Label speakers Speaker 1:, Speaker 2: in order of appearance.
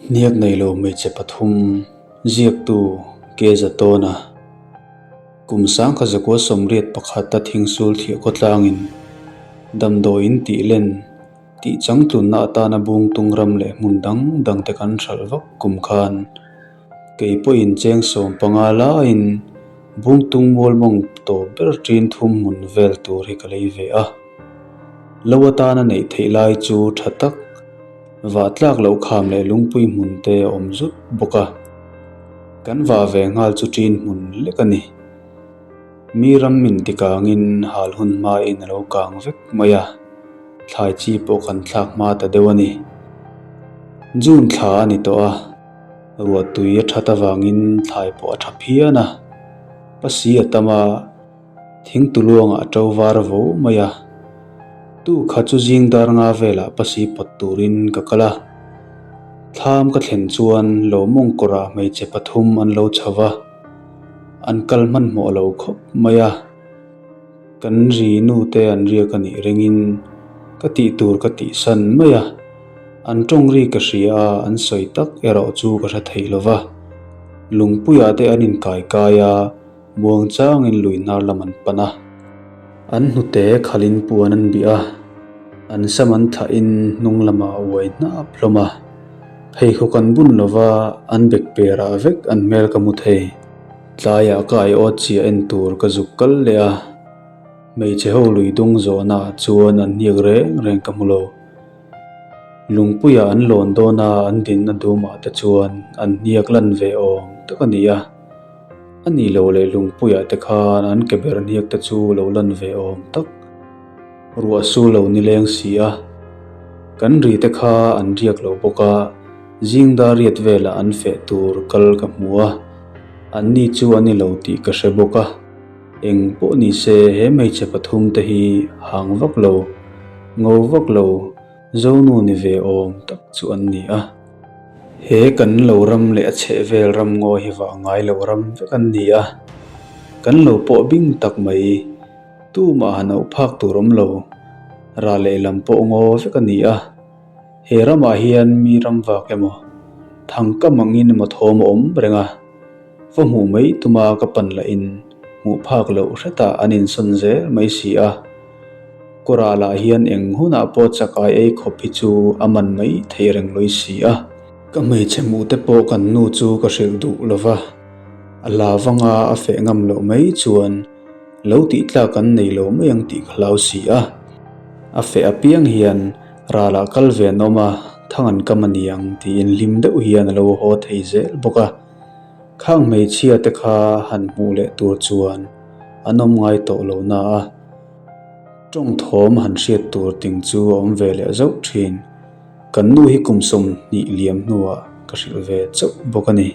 Speaker 1: Hniak neilo hmeichhe pathum ziaktu Keza Tawna kum sangkha zakua 81 a thingsul thiah khawtlangin damdawiin tih len tih changtlunna atana bungtung ram leh hmun dang dangte kan hralh vak kum khan kei pawhin cheng 15 laiin bungtung mual mawng tawp ber ṭin thum hmun vel tur hi ka lei ve a. Lo atana neih theih lai chu tha tak. Vah tlak loh kham leh lungpui hmun te a awm zut bawk a, kan vah ve nghal chu ṭin hmun lek a ni. Mi ram min ti kangin hal hun hmain a lo kang vek mai a, thlai chi pawh kan thlak hma ta deuh a ni. June thla a ni tawh a, ruah tui a that avangin thlai pawh a tha phian a, pasi a tam a, Thingtu luangah a to var vo mai a, tu kha chu zing dar nga velah pasi pawt turin ka kal a. Thlam ka thlen chuan lo mawngkawrah hmeichhe pathum an lo chho va, an kal hmanhmawh lo khawp mai a. Kan ri nu te an riak a nih ringin ka tih tur ka tihsan mai a, an tawng ri ka hria a, an sawi tak erawh chu ka hre thei lo va. Lungpuiah te an inkai kai a. Muang changin lui hnar lam an pan a, an hnute khalin puan an bih a, an sam an thlahin hnung lamah a uai hnap hlawm a, pheikhawk an bun lova an bek perah vek an hmel ka hmu thei. Tlaiah ka aiawt chiah en tur ka zuk kal leh a, hmeichhe ho lui dung zawhnaah chuan an hniak reng reng ka hmu lo. Lungpuiah an lawn dawn a, an dinna dumah te chuan an hniak lan ve awm tak a ni a. A nih loh leh lungpuiah te khan an ke ber hniak te chu lo lan ve awm tak. Ruah su lo ni leng si a, kan ri te kha an riak lo bawk a, zing dar riat velah an feh tur kal ka hmu a, an ni chu a ni lo tih ka hre bawk a. Eng pawh ni se he hmeichhe pathum te hi hang vak lo, ngo vak lo, Zonu ni ve awm tak chu an ni a. He kan lo ram leh a chhehvel ram ngawi hi vah ngai loh ram vek an ni a. Kan lo pawh bing tak mai, tumah han auh phak tur awm lo, rah lehlam pawh ngaw vek a ni a. He ramah hian mi ram vak emaw, thangkam angin emaw thawm a awm reng a. Va hmuh mai tuma ka pan lahin hmuh phak loh hretah an insawn zel mai si a. Kawrah lah hian eng hunah pawh chakai ei khawp hi chu a man mai thei reng lawi si a. Ka hmeichhe hmuh te pawh kan nu chu ka hrilh duh lo va, a hla vanga a feh ngam loh mai chuan lo tih tlak an nei lo mai ang tih ka hlau si a. A feh apiang hian ralah kal ve an awm a, thang an kam a ni ang tiin hlim deuh hian a lo haw thei zel bawk a. Khang hmeichhia te kha han hmuh leh tur chuan an awm ngai tawh lo na a. Tawng thawm han hriat tur ting chu a awm ve leh zauh thin. Kan nu hi kum 20 liam hnuah ka hrilh ve chauh bawk a ni.